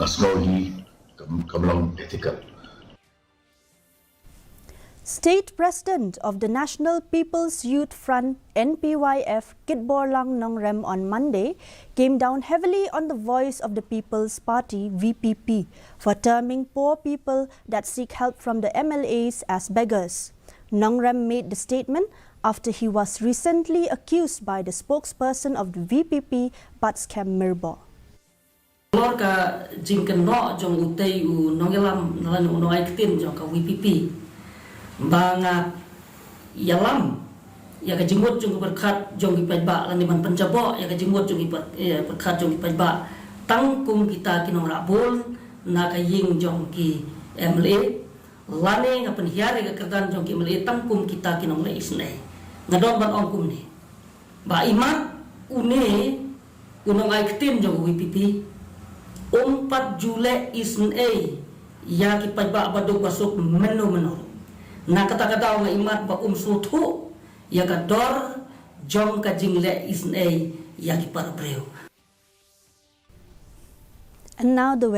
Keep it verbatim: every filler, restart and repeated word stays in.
Snow Lee kam kam long ethical. State President of the National People's Youth Front N P Y F Kitborlang Nongrem on Monday came down heavily on the Voice of the People's Party V P P for terming poor people that seek help from the M L As as beggars. Nongrem made the statement after he was recently accused by the spokesperson of the V P P, Batskhem Mirbor. Halor ka jingkynnoh jong utei u nongïalam lane u nongai ktien jong ka V P P ba nga ïalam ïa ka jingmut jong ki pyrkhat jong ki paidbah lane ban pynjaboh ïa ka jingmut jong ki pyrkhat jong ki paidbah tang kum kita ki nongrah bul na ka ïing jong ki M L A lane nga pynhiar ïa ka kyrdan jong ki M L A tang kum kita ki nongleh isynei. Nga don ban ong kumne ba imat une u nongai ktien jong ka V P P um pat ju leh isynei ïa ki paidbah ba duk ba suk mynno mynno. Na kata ka daw nga imat ba um sngewthuh ïa ka dor jong ka jingleh isynei ïa ki para briew. And now the